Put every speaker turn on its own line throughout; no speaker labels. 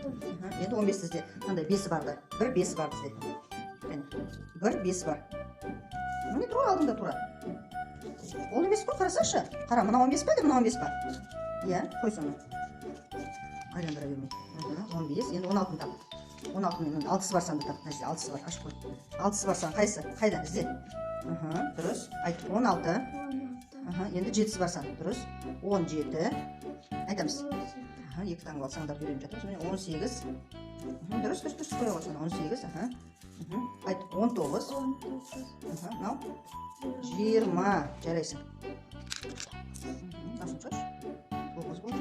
Енді 15 ізде. Мынандай бесі барды. Бір бесі бар бізде. Кәне. Бір бесі бар. Міне, тура алдыңда, тура. Ол емес қой, қарасаңшы. Қара, мынау 15 па, әлде мынау 15 па? Иә, қой соны. Айландыра бермей. 15. Енді 16-ны тап. 16-ның алтысы бар санды тап. Мына жерде алтысы бар, ашып қой. Алтысы бар сан қайсы? Қайда? Ізде. Дұрыс. Айт, 16. Енді жетісі бар сан. Дұрыс. 17. Айтамыз. Екі таңып алсаңдар, үйреніп жатырмыз. Міне, 18. Дұрыс, дұрыс, дұрыс, қоя ғой соны. 18. Айт, 19. Мынау 20. Жарайсың. Мынасын шығаршы. 9 болды.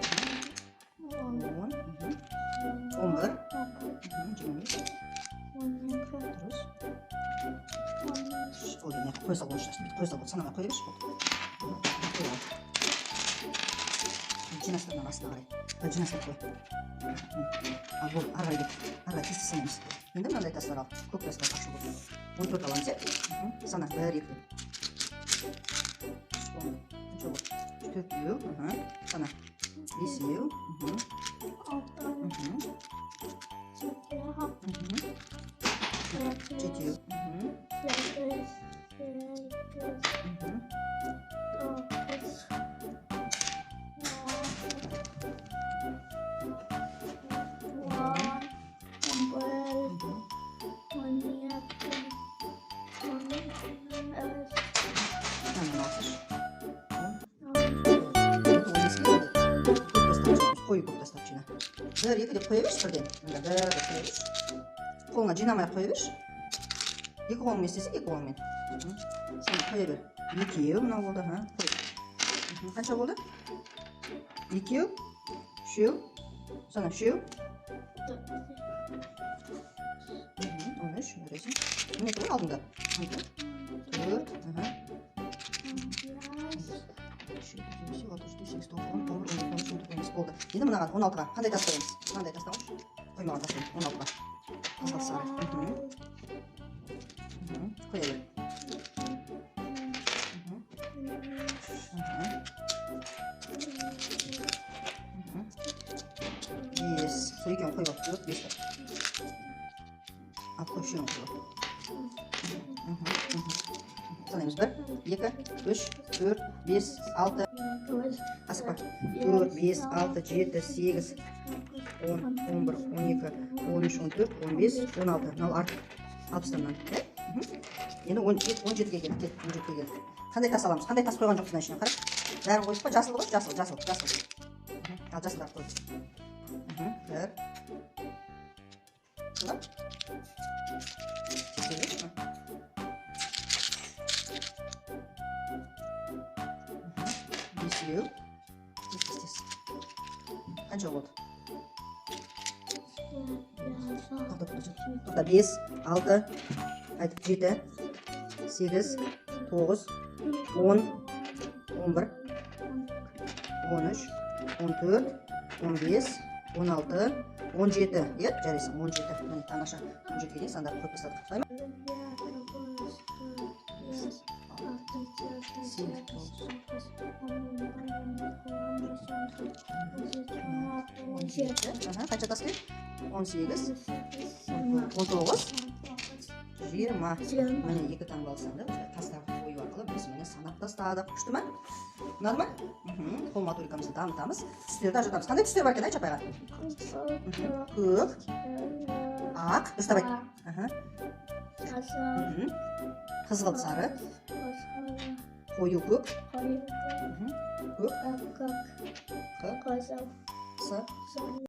10. 11. 25. Дұрыс. Болды, мына қоя сал, 13 тасты. Қоя сал, болды, санамай қоя берші, болды. Қоя ал. Жинастыр мынаның астына қарай. Былай жинастырып қой. Ал, болды, ары қарай кет. Ары қарай тез тез санаймыз. Енді мынандай тастар ал. Көк тастар ашу болды. 14 аламыз, иә? Сана, бір, екі деп. Он. Қанша болды? Төртеу. Сана. Бесеу. Жетеу. Мынаны алсайшы. Он. Енді 15-ке мынандай көк тастарды жинаймыз. Қою көк тастарды жина. Бір, екі деп қоя берші бірден. Мында бір деп қоя берші. Қолыңа жинамай ақ қоя берші. Екі қолыңмен істесең, екі қолыңмен. Сен қоя бер. Екеу мынау болды, ха. Қой. Қанша болды? Екеу, үшеу, сана, үшеу. 13, жарайсың. Міне тұр ғой алдыңда. Он төрт, Үш, жеті, бес, алты, жеті, сегіз, тоғыз, он, 11, 12, 13, 14, 15 болды. Енді мынаған, 16-ға қандай тас қоямыз? Мынандай тастан қойшы. Қоймаған тас қой, 16-ға. Қызғылт сары. Қоя бер. Бес. Сол екеуін қойып ал. Төрт, бес. Ал, қой, үшеуін қойып ал. Санаймыз. Бір, екі, үш, төрт, бес, алты. Асықпа. Төрт, бес, алты, жеті, сегіз, 10, 11, 12, 13, 14, 15, 16. Мынау артық. Алып таста мынаны. Иә? Енді 17-ге келдік. Кел, 17-ге келдік. Қандай тас аламыз? Қандай тас қойған жоқпыз мына ішіне? Қара. Бәрін қойдық па? Жасыл ғой? Жасыл, жасыл, жасыл. Ал, жасылдарды қой. Бір. Сонда? Тексере берші. Бесеу. Тез, тез, тез. Қанша болды? Тоқта, тоқта, тоқта. Бес, алты, айт, жеті, сегіз, тоғыз, 10, 11, 13, 14, 15, 16, 17. Иә, жарайсың, 17. Міне, тамаша. 17-ге дейін сандарды қойып тастадық. Солай ма? Сегіз, тоғыз, 17. Қанша тас керек? 18, 19, 20. Міне, екі таңбалы санды осылай тастарды қою арқылы біз, міне, санап тастадық. Күшті ма? Ұнады ма? Қол моторикамызды дамытамыз. Түстерді ажыратамыз. Қандай түстер бар екен, айтшы апайға? Көк, ақ, дұрыстап айт. Қызғылт сары, қою көк, көк, қ, с,